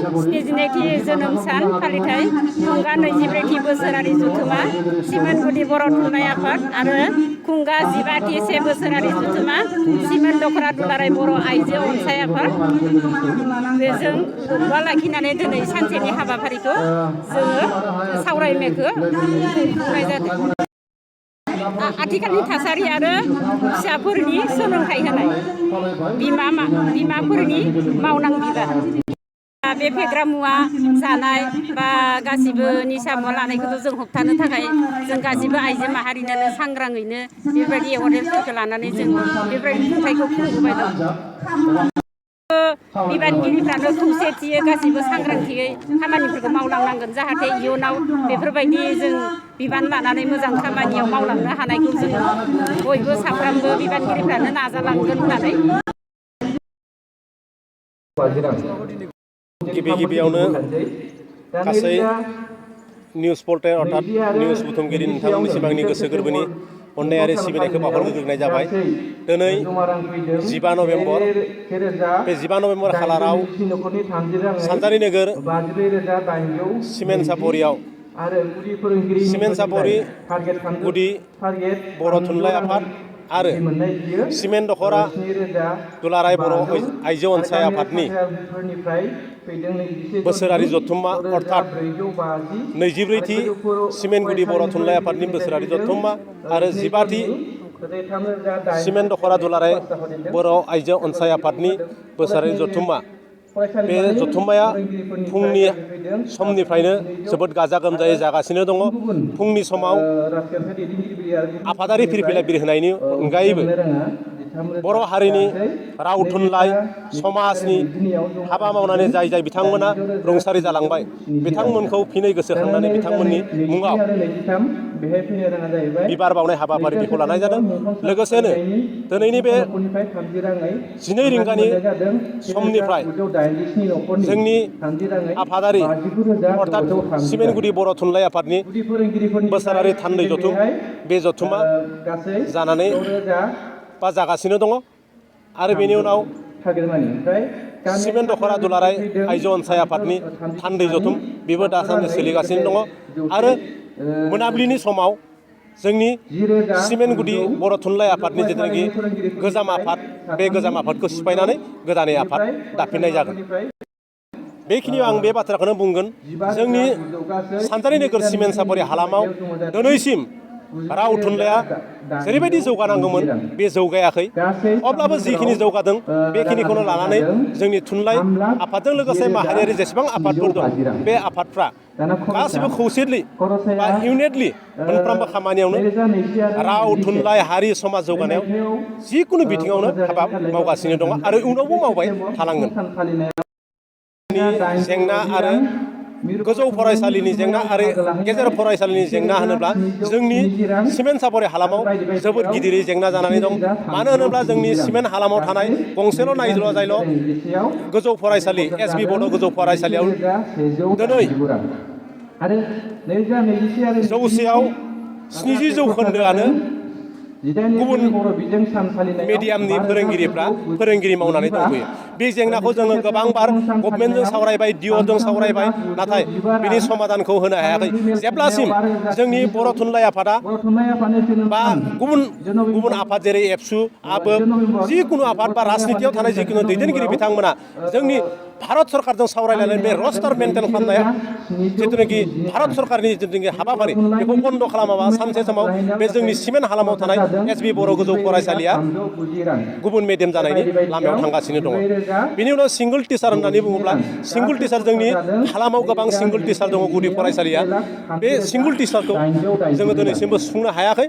स्निजिनैथि जोनोम सान फालिथाय खुंगा 23थि बोसोरारि जथुमा सिमोनगुदि बर' थुनलाइ आफाद आरो खुंगा 15थि 1 बोसोरारि जथुमा सिमोन दख'रा दुलाराय बर' आइजो अनसाय आफाद बेजों लोब्बा लाखिनानै दिनै सानसेनि हाबाफारिखौ जोङो सावरायमेलखौ खुंनाय जादों। आथिखालनि थासारि आरो फिसाफोरनि सोलोंथाइ होनाय बिमाफोरनि मावनां बिबान बे फेग्रा मुवा जानाय बा गासिबो निसा मुवा लानायखौथ' जों होबथानो थाखाय जों गासिबो आइजो माहारिनोनो सांग्राङैनो बेबायदि एवारनेसफोरखौ लानानै जों बेबायदि खुंथायखौ खुंबोबाय दं। बिबानगिरिफ्रानो खौसेथियै गासिबो सांग्रांथियै खामानिफोरखौ मावलांनांगोन जाहाथे इयुनाव बेफोरबायदि जों बिबान लानानै मोजां खामानियाव मावलांनो हानायखौ जों बयबो साफ्रोमबो बिबानगिरिफ्रानो नाजालांगोन होननानै गिबियावनो गासै निउस पर्टेल अर्थात निउस बुथुमगिरि नोंथांमोननिसिम आंनि गोसो गोरबोनि अननाय आरो सिबिनायखौ बावहरग्रोनाय जाबाय। दिनै 15 नभेम्बर बे 15 नभेम्बर खालाराव सानजारि नोगोर सिमेन्ट सापरियाव सिमेन्ट सापरि गुदि बर' थुनलाइ आफाद आरो सिमेन्ट दख'रा दुलाराय बर' आइजो अनसाय आफादनि बोसोरारि जथुम्मा अर्थात 24थि सिमेन्टगुदि बर' थुनलाइ आफादनि बोसोरारि जथुम्मा आरो 15थि सिमेन्ट दख'रा दुलाराय बर' आइजो अनसाय आफादनि बोसोरारि जथुम्मा। बे जथुम्माया फुंनि समनिफ्रायनो जोबोद गाजा गोमजायै जागासिनो दङ। फुंनि समाव आफादारि फिरफिला बिरहोनायनि अनगायैबो बर' हारिनि राव थुनलाइ समाजनि हाबा मावनानै जाय बिथांमोना रुंसारि जालांबाय बिथांमोनखौ फिनै गोसोखांनानै बिथांमोननि मुङाव बिबार बावनाय हाबाफारि बेखौ लानाय जादों। लोगोसेनो दिनैनि बे 12 रिंगानि समनिफ्राय जोंनि आफादारि अर्थात सिमेन्टगुदि बर' थुनलाइ आफादनि बोसोरारि थान्दै जथुम बे जथुमा जानानै बा जागासिनो दङ आरो बेनि उनाव सिमेन्ट दख'रा दुलाराय आइजो अनसाय आफादनि थान्दै जथुम बेबो दासान्दि सोलिगासिनो दङ आरो मोनाबिलिनि समाव जोंनि सिमेन्टगुदि बर' थुनलाइ आफादनि जिथुनाखि गोजाम आफाद बे गोजाम आफादखौ सिफायनानै गोदानै आफाद दाफिननाय जागोन। बेखिनियाव आं बे बाथ्राखौनो बुंगोन जोंनि सानजारि नोगोर सिमेन्ट सापरि हालामाव दिनैसिम राव थुनलाइया जेरैबायदि जौगानांगौमोन बे जौगायाखै। अब्लाबो जिखिनि जौगादों बेखिनिखौनो लानानै जोंनि थुनलाइ आफादजों लोगोसे माहारियारि जेसेबां आफादफोर दं बे आफादफ्रा गासिबो खौसेथि बा इउनिटलि मोनफ्रोमबो खामानियावनो राव थुनलाइ हारि समाज जौगानायाव जिखुनु बिथिङावनो हाबा मावगासिनो दङ आरो उनावबो मावबाय थानांगोन। जेंना आरो गोजौ फरायसालिनि जेंना आरो गेजेर फरायसालिनि जेंना होनोब्ला जोंनि सिमेन्ट सापरि हालामाव जोबोद गिदिरै जेंना जानानै दं। मानो होनोब्ला जोंनि सिमेन्ट हालामाव थानाय गंसेल' नायल' जायल' गोजौ फरायसालि एसबि बड' गोजौ फरायसालियाव दिनै 100आव 70 जौखोन्दोआनो गुबुन मेडियामनि फोरोंगिरि मावनानै दंफैयो। बे जेंनाखौ जोङो गोबांबार गभर्नमेन्टजों सावरायबाय डिअ'जों सावरायबाय नाथाय बिनि समाधानखौ होनो हायाखै। जेब्लासिम जोंनि बर' थुनलाइ आफादा बा गुबुन आफाद जेरै एबसु आबोब जिखुनु आफाद बा राजनितियाव थानाय जिखुनु दैदेनगिरि बिथांमोना जोंनि भारत सरकारजों सावरायलायनानै बे रस्टार मेन्टेन खालामनाया जिथुनाखि भारत सरकारनि जिथुनाखि हाबाफारि बेखौ बन्द' खालामाबा सानसे समाव बे जोंनि सिमेन्ट हालामाव थानाय एसबि बर' गोजौ फरायसालिया गुबुन मेडियाम जानायनि लामायाव थांगासिनो दङ। बेनि उनाव सिंगल टिचार होननानै बुङोब्ला सिंगल टिचार जोंनि हालामाव गोबां सिंगल टिचार दङ गुदि फरायसालिया। बे सिंगल टिचारखौ जोङो दिनैसिमबो सुफुंनो हायाखै।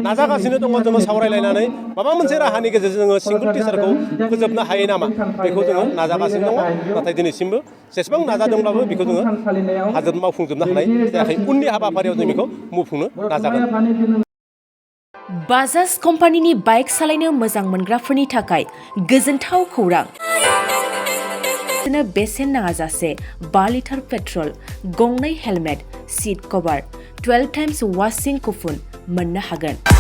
नाजागासिनो दङ जोङो सावरायलायनानै माबा मोनसे राहानि गेजेरजों जोङो सिंगल टिचारखौ फोजोबनो हायो नामा बेखौ जोङो नाजागासिनो दङ। नाथाय दिनैसिमबो जेसेबां नाजादोंब्लाबो बेखौ जोङो हाजों मावफुंजोबनो हानाय जायाखै। उननि हाबाफारियाव जों बेखौ मावफुंनो नाजागोन। बाजाज कम्पानिनि बाइक सालायनो मोजां मोनग्राफोरनि थाखाय गोजोनथाव खौरां। बेसेन नाङाजासे 5 लिटार पेट्रल, गंनै हेलमेट, सीट कभार, 12 टाइम्स वाशिं कुपन मोननो हागोन।